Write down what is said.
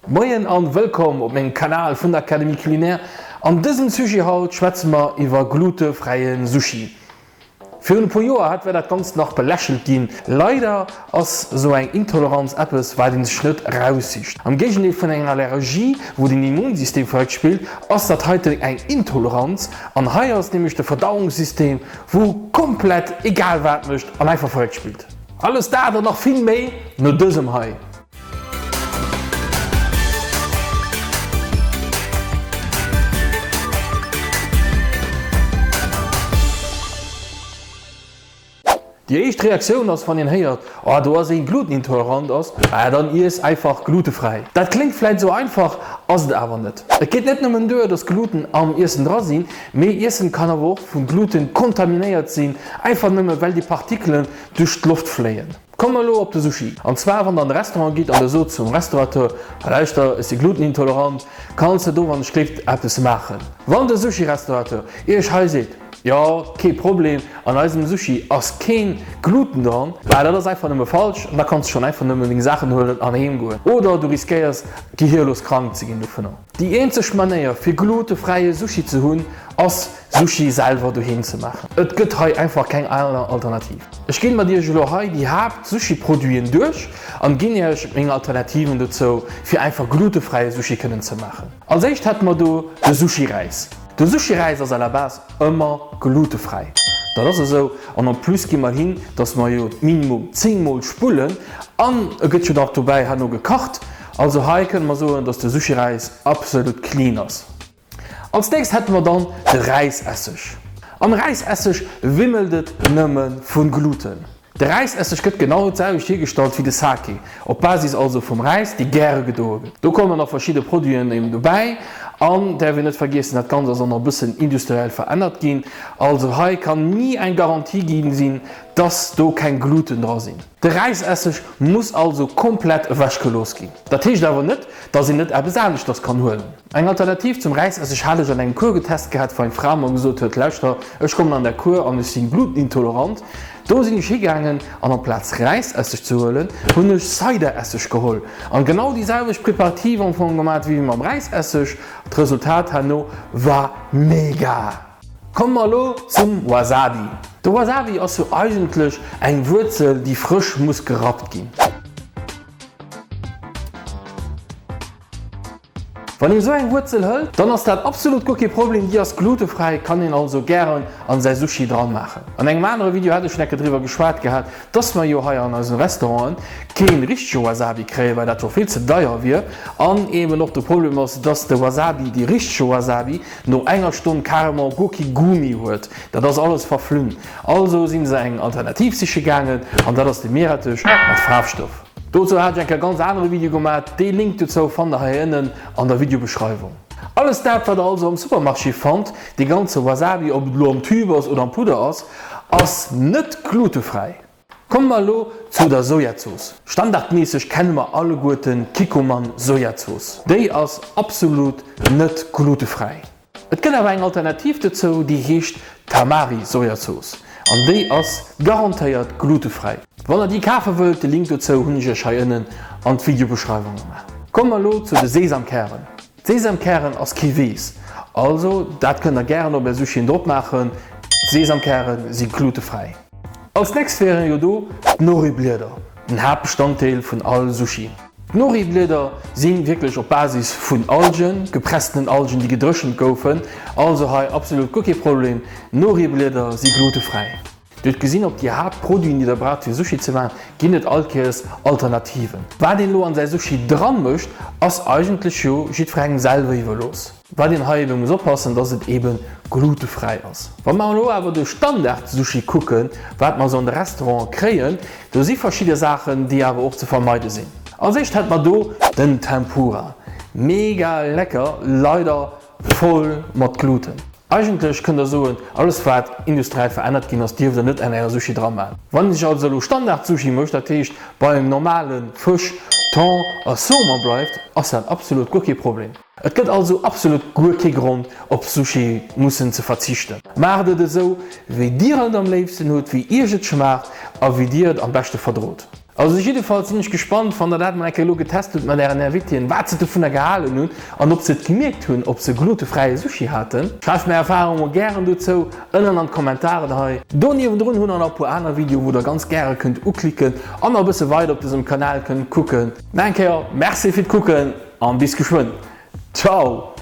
Moien an wëllkomm op mengem Kanal vun der Académie Culinaire. An dësem Sujet haut schwätze mer iwwer glutefräien Sushi. Virun e puer Joer hat war dat Ganzt nach belächelt ginn. Leider ass esou eng Intoleranz eppes wat een sech net eraussicht. Am Géigendeel vun enger Allergie, wou den Immunsystem verréckt spillt, ass dat heiten eng Intoleranz an hei ass nämlech de Verdauungssystem wou komplett egal wat mécht an einfach verréckt spillt. Alles dat an nach vill méi no dësem hei. Déi éischt Reaktioun ass wann een héiert, oh do ass een glutenintolerant ass, ah dann iess einfach glutefräi. Dat kléngt vläit esou einfach, ass et awer net. Et geet net nëmmen duer, dass Gluten am Iessen dra sinn, mee Iessen kann awer och vu Gluten kontaminéiert sinn, einfach nëmme well déi Partikelen duerch d'Loft fléien. Komme mer elo op de Sushi. An zwar wann der an de Restaurant gitt an der sot zum Restaurateur, Lauschter, ech si glutenintolerant, kanns de do wann ech gléckt eppes maachen? Wann de Sushi-Restaurateur iech hei seet, Jo, kee Problem, an eisem Sushi ass keen Gluten dran, bah dat ass einfach nëmme falsch an da kanns de schonn einfach nëmmen deng Saachen huelen an heem goen. Oder du riskéiers gehirlos krank ze ginn dovunner. Déi eenzeg Manéier fir glutefräie Sushi ze hunn ass Sushi selwer doheem ze maachen. Et gëtt hei einfach keng aner Alternativ. Ech ginn mat iech elo hei déi Haapt Sushi Produiten duerch an ginn iech meng Alternativen dozou fir einfach glutefräie Sushi kënnen ze maachen. Als éischt hätte mer do de Sushi Räis. De Sushi Räis ass à la base ëmmer glutefräi. Dat ass esou an en plus gi mer hin dass mer jo minimum 10 mol spullen an e gëtt jo nach dobäi herno gekacht. Also hei kënne mer soen, dass de Sushiräis absolut clean ass. Als nächst hätte mer dann de Räisesseg. Am Räisesseg wimmelt et nëmme vu Gluten. De Räisesseg gëtt genau d'selwecht hiergestallt wéi de Sake, op Basis also vum Räis, dee gäre gedoe gëtt. Do kommen nach verschidde Produiten eben dobäi an däerf een net vergiessen, dat Ganzt ass och nach e bëssen industriell verännert ginn. Also hei kann ni eng Garantie gi sinn, dass do keng Gluten dra sinn. De Räisesseg muss also komplett ewech gelooss ginn. Dat heescht awer net, dass een net eppes aneschters kann huelen. Eng Alternativ zum Räisesseg hat ech an engem Cours getest gehat, wou eng Fra mer gesot huet, Lauschter, ech kommen an der Cours an ech sinn glutenintolerant. Do sinn ech higaangen an amplaz Räisesseg ze huelen, hunn ech Cideresseg geholl an genau déi selwecht Preparativ am Fong gemat wéi mam Räisesseg. D'Resultat herno war mega! Komme mer elo zum Wasabi. De Wasabi ass jo eigentlech eng Wuerzel déi frësch muss gerappt ginn. Wann een esou eng Wuerzel hëlt, dann ass dat absolut guer kee Problem, déi ass glutefräi, kann een also gären an säi Sushi dran maachen. An engem anere Video hat ech schon eng Kéier driwwer geschwat gehat, dass mer jo hei an eisen Restauranten keen richtege Wasabi kréien, well dat jo vill ze deier wier an eben och de Problem ass, dass de Wasabi, dee richtege Wasabi, no enger Stonn carrement guer kee Goût méi huet, dat ass alles verflunn. Also sinn se eng Alternativ siche gaangen an dat ass de Meerrettich mat Faarfstoff. Dozou hat ech eng Kéier ganz anere Video gemat, dee Link dozou fannt der hei ënnen an der Videobeschreiwung. Alles dat wat der also am Supermarché fannt, dee ganze Wasabi, ob et elo am Tube ass oder am Pudder ass, ass net glutefräi. Komme mer elo zu der Sojazooss. Standardméisseg kenne mer alleguerten d'Kikkoman Sojazooss. Déi ass absolut net glutefräi. Et gëtt awer eng Alternativ dozou, déi heescht Tamari Sojazooss an déi ass garantéiert glutefräi. Wann der déi kafe wëllt, de Link dozou hunn ech iech hei ënnen an d'Videobeschreiwung gemaach. Komme mer elo zu de Sesamkären. D'Sesamkären ass kee Weess, also dat kënnt der gären op är Sushien drop maachen, d'Sesamkären si glutefräi. Als nächst wären jo do d'Noriblieder, den Haaptbestanddeel vun all Sushi. D'Noriblieder si wierklech op Basis vun Algen, gepresstenen Algen déi gedréchent goufen, also hei absolut guer kee Problem, Noriblieder si glutefräi. Dir hutt gesinn, op déi Haaptproduiten déi der braucht fir Sushi ze maachen, ginn et all Kéiers Alternativen. Wat een elo an säi Sushi dran mécht, ass eigentlech jo jiddwerengem selwer iwwerlooss. Wat een hei ebe muss oppassen, dass et ebe glutefräi ass. Wa mer elo awer de Standard-Sushi kucken, wat mer esou an de Restauranten kréien, do si verschidde Saachen, déi awer och ze vermeide sinn. Als éischt hätt mer do den Tempura. Mega lecker, leider Voll mat Gluten. Eigentlech kënnt der soen, alles wat industriell verännert ginn ass, dierft der net an ärer Sushi dra maachen. Wann een sech also elo Standard Sushi mécht, dat heescht beim normale Fësch, Thon a Saumon bleift, ass dat absolut guer kee Problem. Et gëtt also absolut guer kee Grond op Sushi mussen ze verzichten. Maacht et esou wéi dir et am léifsten hutt, wéi iech et schmaacht a wéi dir et am beschte verdrot. Also jiddefalls sinn ech gespannt, wann der dat mol eng Kéier elo getest hutt mat ären Invitéen, wat se dovunner gehalen hunn an ob se et gemierkt hunn, ob se glutefräie Sushi haten. Schreift mir är Erfahrunge gären dozou ënnen an d'Kommentaren hei. Do niewendrun hunn der nach e puer aner Videoen, wou der ganz gäre kënnt uklicken an nach e bësse weider op dësem Kanal kënnt kucken. Nach eng Kéier Merci fir d'Kucken an bis geschwënn. Ciao!